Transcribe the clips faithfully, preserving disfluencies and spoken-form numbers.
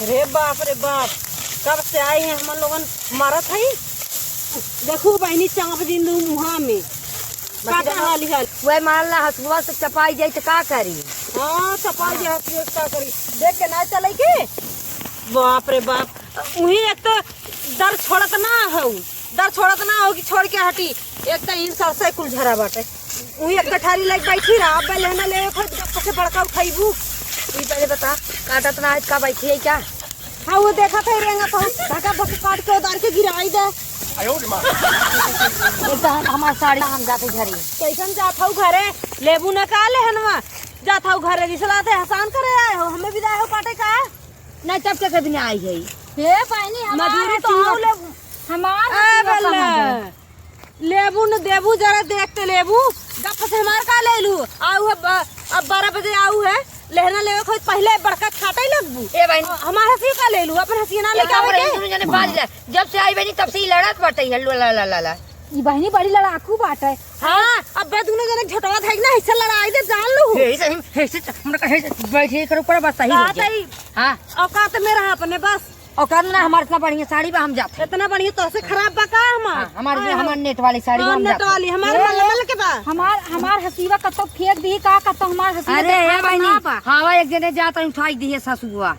रे बाप रे बाप, कब से आए हैं हम लोगन मरत हई। देखू बहिनी, चाप दिन दू मुहा में। बाकी काटा हाली हाल। वह मान ला हसुआ से चपाई जाई त का करी? हाँ, चपाई जाई हसुआ से का करी? देख के ना चले के। बाप रे बाप, उही एक तो दर छोड़त ना हऊ। दर छोड़त ना हो कि छोड़ के हटी। एक त इन सरसों कुल झरा बाटे। उही एक कठारी लग बैठी रहा, अब लेहना लेवे खोज गप से बड़का उठाइबू। ई पहले बता, काटत ना है का बैठी है क्या? हाँ, वो देखा था रेंगा था, धक्का बस काट के उतार के गिराई दे। एक तो हम, हमार साड़ी हम जाते घरे। कैसन जात हऊ घरे? लेबू न का लेहनवा? जात हऊ घरे, रिसलाते हसान करे आए हो, हमें विदाई हो काटे का? नहीं, तब के दिन आई है। हे बहनी, हमार मजूरी हसीवा तू ले। हमार ए हसीवा बल्ला। कहाँ है? लेबू न देबू, जरा देख के लेबू। गप से हमार का ले लू? आऊ है ब-, अब बारह बजे आऊ है, लेहना लेवे खोज पहले बड़का छाटे लगबू। ए बहनी। हमार हसीवा का ले लू, अपन हसीवा ना ए लेके का आवे बोले, के? दुनू जने बाज ले। जब से आई बहनी, तब से ही लड़त बाटे, ये लो, ला, ला, ला, ला। ई बहनी बड़ी लड़ाकू बाटे। हाँ, अब्बे दुनू जने झोटवा धइक ना, हिस्सा लड़ाई दे, जान लू। यही से हम, यही से, हमरा का, यही से बैठे कर ऊपर बस सही का हो जाए। तई? हाँ। औकात में रहा अपने बस। औकात ना, हमार इतना बढ़िया साड़ी बा, हम जात हई। इतना बढ़िया तोहसे खराब बा का हमार? हाँ, हमार, हाँ, हमार नेट वाली साड़ी बा, हाँ, हम नेट जात हई। वाली, हमार ए, मलमल के बा। हमार, हमार हसीवा कत्तो फेंक दी का, कत्तो हमार हसीवा अरे, देखात हे बहिनी, ना बा। हवा एक जने जात हई, उठाई दिहे सासुआ।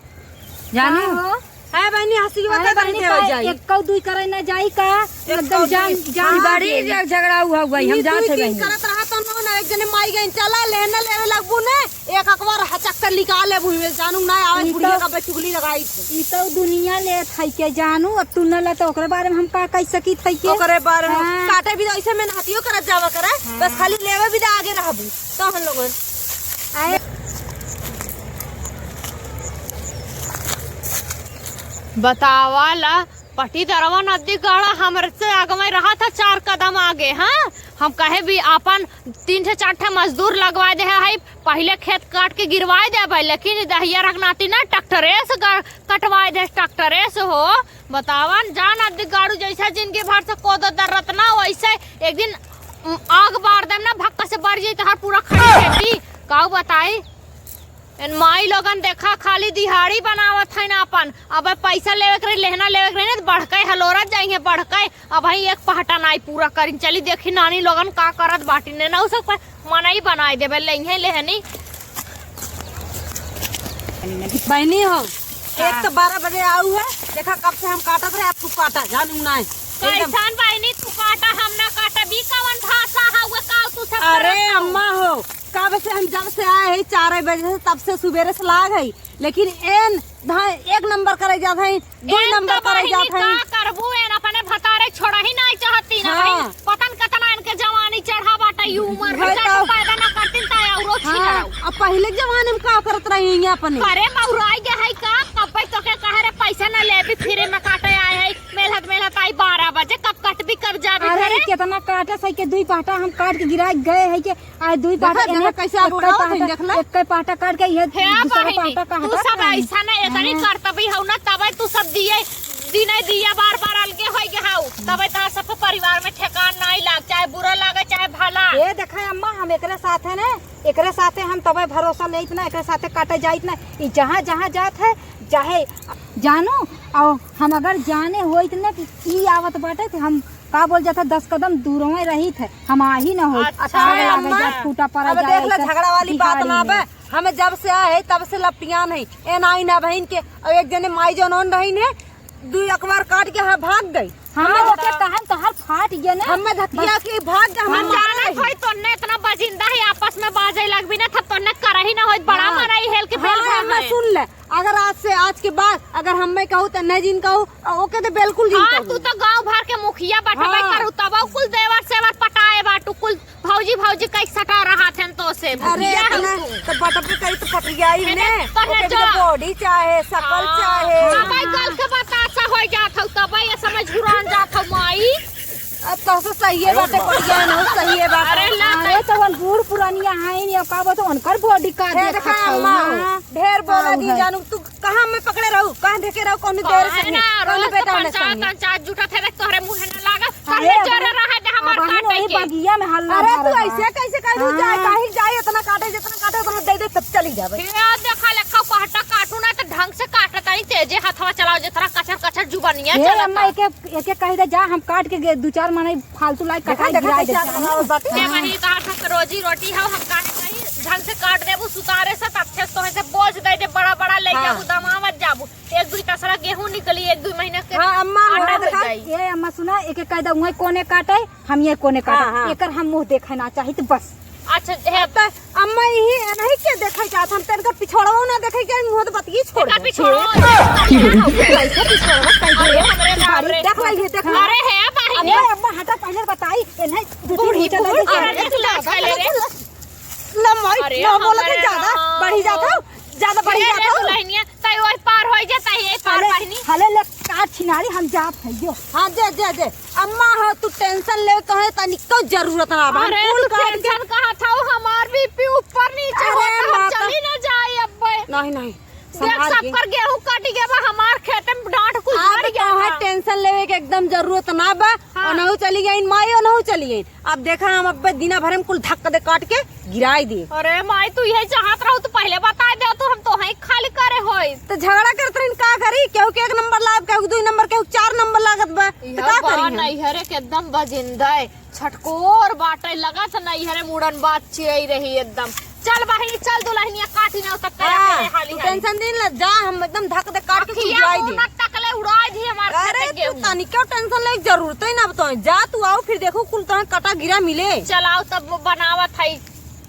जानू? का हो? है बहिनी, हसीवा अरे का बहिनी, बहिनी हो का जाई? एक कौ दुई करे ना जाई का? एक एकदम कौ जान, दुई। जान ई बड़ी दे। जे झगड़ा हुआ हुआ, हम ई जात दुई है तीन बहिनी। करत रहा तो ना, ना, एक जने माई गइन, "चला, लेहना लेवे लगबू ने।" एक अकबर हचक से निकाल लेबू, जानू ना आवे, ई बुढ़िया तो का बचुगली लगाई थे। ई तो दुनिया लेत है के जानू, अब तू न ले तो ओकरे बारे में हम का कह सकी थे के? ओकरे बारे में हाँ। काटे भी तो ऐसे मेहनतियो करत जावा करे, हाँ। बस खाली लेवे भी दे आगे रहबू, तो हम लोगन। आए। बतावा ला, पट्टीदरवा नदी गड़ा हमरे से आगे में रहा था, चार कदम आगे, हाँ? हम कहे भी आपन तीन ठे चार ठे मजदूर लगवाए दे है, पहिले खेत काट के गिरवाए दे भाई, लेकिन ई दहिया रखनाती ना ट्रैक्टरे से ग-, कटवाए दे, ट्रैक्टरे से हो। बतावन, जान अद्दी गाड़ू जैसा जिंदगी भर से कोदो दर्रत ना, वैसे एक दिन, उम, आग बार देम ना, भक्का से बर जाई तोहार पूरा खड़ी खेती। काऊ बताई? एन माई लोगन देखा, खाली दिहाड़ी बनावत है ना अपन। अब पैसा लेवे के रही, लेहना लेवे के रही ना, तो बढ़के हलोरत जाइहे, बढ़के। अब हई एक पहटा नाई पूरा करिन। चली देखी नानी लोगन का करत बाटी ने, ना उ सब मनई बनाई देबे, लेइहे लेहनी। बहनी हो, एक तो बारह बजे आऊ है, देखा कब से हम काटत रहे, अब तू काटा, जानू नाई। एकदम। कैसन बहनी तू काटा, हम ना काटा, बी कवन भाषा हउए, का तू सब अरे करत हऊ? अम्मा हो, कब से हम जब से आए हैं चार बजे से, तब से सुबेरे से लाग है, लेकिन एन धान एक नंबर करे जात है, दो एन नंबर तो करे बहिनी जात है। का करबू, एन अपने भतारे छोड़ही नाई चाहती ना हाँ। बहिन। पता न कतना एनके जवानी चढ़ा बाटे, ई उमर में वही जाके तो। पैदा ना करतीन त औरो हाँ, छिनराऊ। अब पहिले के जमाने में का करत रही हैं अपने? अरे मौराई गे है का? कब्बे तोके कहे रे पैसा ना लेबी, फ्री में काटे आए है, मेलहत मेलहत आई बारह बजे, कब कटबी कब जाबी अरे घरे? केतना काटे सही के दुई पाटा हम काट के गिरा गए है के आज दुई देखा, पाटा देखा, एने कैसे आप एक उड़ावत हैं, पाटा, देख ले। एक पाटा काट के ये हे दूसरा बहिनी, पाटा का तू हटा सब के आई। ऐसा ना, एतनी हाँ। करतबी हऊ ना, तबे तू सब दिए, दिने दिया बार बार अलगे होई गे हऊ, तबे तार सब परिवार में ठेकान नाई लाग, चाहे बुरा लागे, चाहे भला। ए देखा अम्मा, हम एकरे साथे ने, एकरे साथे हम तबे भरोसा लेइत ना, एकरे साथे काटे जाइत ना। ई जहाँ, जहाँ जात है, चाहे जानू, और हम अगर जाने होइत ना कि ई आवत बाटे, तो हम का बोल जाता, दस कदम दूरवे रहित है, हम आ ही ना होइत। अच्छा, आग लागे अम्मा, जात, फूटा पड़ा अब जाए, देख ले, ऐसे झगड़ा वाली बात दिहाड़ी ना में। बे, हमें जब से आए है, तब से लपटियान है। ए नाई ना बहिन के, अब एक जने माई जनोन रही ने, दुई अकबार काट के हाँ भाग गई। हमें हाँ। धकिया कहन तोहर फाट गया ना। हमें धकिया के भाग गया, हम हम मारे जानत रही। होई तोन्ने इतना बजिंदा है, आपस में बाजे लगबी ना, तब तोन्ने करही ना होई, बड़ा हाँ। मराई हेल के हाँ, बेल अम्मा, भाग है। सुन ले, अगर आज से, आज के बाद अगर हमें कहू त नहीं जिन कहू, आ ओके त बिल्कुल जिन हाँ, कहू। तू तो गाँव भर के मुखिया बटबे हाँ। करू, तब कुल देवर सेवर पटाए बाटू, कुल भौजी भौजी कई सटा रहा थे तो से अरे भैया। इतना तो बटबे करी तो पटियाई है ने, ना, तो है ओके जो। तो बॉडी चाहे, शकल हाँ। चाहे। हाँ, भाई, गल के बतासा हो जात हऊ, तब ये समझ घुरान जात हऊ माई। अब तो से सही है बात है, पटियाई ना, सही है बात अरे है। ला अरे तो वन बूढ़ पुरानिया है नहीं, अब का बोलते उनकर बॉडी का हे देखा देखा अम्मा, हाँ। ढेर बोला हाँ, दी है। जानू, तू कहाँ में पकड़े रहू, कहाँ ढेके रहू, कौन देर कहे से ना, कौन रोज बेटा में पंचायत, संगे। पंचायत जुटा थे, देख तोहरे मुँहे ना लागा, अरे पहले अब जोरे रहा दे हमार अब हम काटे वही के। बगिया में हल्ला अरे मार तू रहा। ऐसे कैसे कह दू, जाए हाँ। काहे जाए, इतना काटे, जितना काटे, उतना दे दे, तब चली जावे। हे देखा लेखा कहता काटू ना तो ढंग से काटता नहीं तेजे हथवा चलाओ, जे तरह कचर कचर जुबानिया ए चलत अम्मा, बा। एके, एके कह दे जा, हम काट के गे-, दू चार मनई फालतू लाई देखा, कटाई देखा गिराई कैसे दे। हाथ बनावत बाटे। ए हाँ। बहिनी, तहार सब रोजी रोटी हौ, हम काहे कही, ढंग से काट देबू सुतारे से, तब से तोहे से बोझ दे दे बड़ा बड़ा, ले हाँ। जाबू, दमावत जाबू। एक दुई तसरा गेहूं निकली, एक दुई महीना के हाँ, अम्मा, आटा वहाँ हो देखा, जाई। ए अम्मा सुना, एके कह दे, उहे कोने काटे, हम ये कोने काटे, हाँ, हाँ। एकर हम मुंह देखे ना चाहित बस। अच्छा, हे अब त अम्मा यही नहीं के देखे जात, हम तनका पिछोड़वा ना देखे के, मुंह तो बतिये छोड़ एका दे। पिछोड़वा। कैसे पिछोड़वा? कैसे? अरे, हमरे बाप रे। देख ला, ये देख ला। अरे, हे बहिनी। अरे, अम्मा, हटा, पहले बताई, ए नहीं, दू तीन बूढ़ी, मुंह चला बूढ़ी, दे। अरे, देख ला, देख ला, ले रे। ले माई, अरे, ना बोला हमरे तो ज्यादा राम। बढ़ी जात हो, ज्यादा बढ़ी ले जात रे हो। दुल्हनिया, तई ओई पार होई जे, तई ए पार हले, बहिनी। हले ले, का छिनारी हम जात है यो। हाँ, जे, जे, जे। अम्मा हो, तू tension लेवे तोहे तनिको जरूरत ना बा। हम अरे, कुल तू काट के tension कहा था, हमार BP ऊपर नीचे अरे, होता, हम माता। चली ना जाए अब्बे। नहीं, नहीं, देख, संभाल के। सबकर गेहूं कट गया बा, हमार खेते में डांठ कुल अब झड़ गया तोहे बा। Tension लेवे के एकदम जरूरत ना बा। हाँ। ओनहु चली गई माई, ओनहु चली गई। अब देखा, हम अब्बे दिना भर में कुल धक्का दे काट के गिराई दे। अरे माई, तू यही चाहत रहू तो पहले बताई दे, तो हम तोहे खाली करे होई। तो झगड़ा करत रहिन, का करी? केहू के एक नंबर लाग, केहू के दुई नंबर, केहू के चार नंबर लागत बा। तो इहो का बा करी हम? नैहरे के एकदम बजिंदा है, छटकोर बाटे, लगत नैहरे मुड़न बात चिरई रही एकदम। चल बहिनी, चल दुल्हनिया काटी ना तब हाँ, हाली तू हाली। Tension दिन ला, जा, हम एकदम धक दे काट के अखिया गिराई दे। मुंह ना तकले उड़ाई दी हमार अरे, खेते तू गेहूं। तनिको tension लेके जरूरत ही ना बताए। जा, तू आओ, फिर देखो, कुल तोहे कटा गिरा मिले। चलाओ, तब वो बनावत है,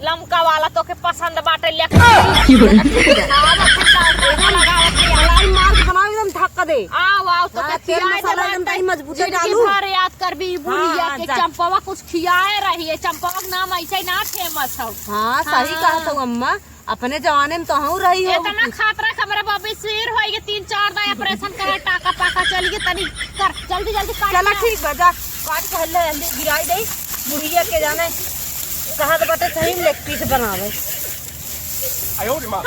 लमका वाला तोके पसंद बाटे, ले। की बोले? बनावत है, तड़का लगावत है। मलाई मार के बनाओ, एकदम धक दे। आओ, आओ, तोके हाँ, तेल खियाए मसाला देबे, एकदम तनी मजबूत जिंदगी डालू। भर याद करबी, ई हाँ, बुढ़िया हाँ, के जा। चंपवा कुछ खियाए रही है, चंपवा के नाम ऐसे ही ना famous हो। हाँ, सही हाँ। कहा तो अम्मा, अपने जमाने में तो हम रही हो। इतना खातरा खबरे बबी, सिर होई के तीन चार दाई operation करे, टाका पाका चली के तनी कर, जल्दी जल्दी काट चला ले। ठीक बा, जा, काट के हल्ले हल्ले गिराई दे, बुढ़िया के जाने कहा तो बटे सही में leg piece बनावे। आयो रे माँ।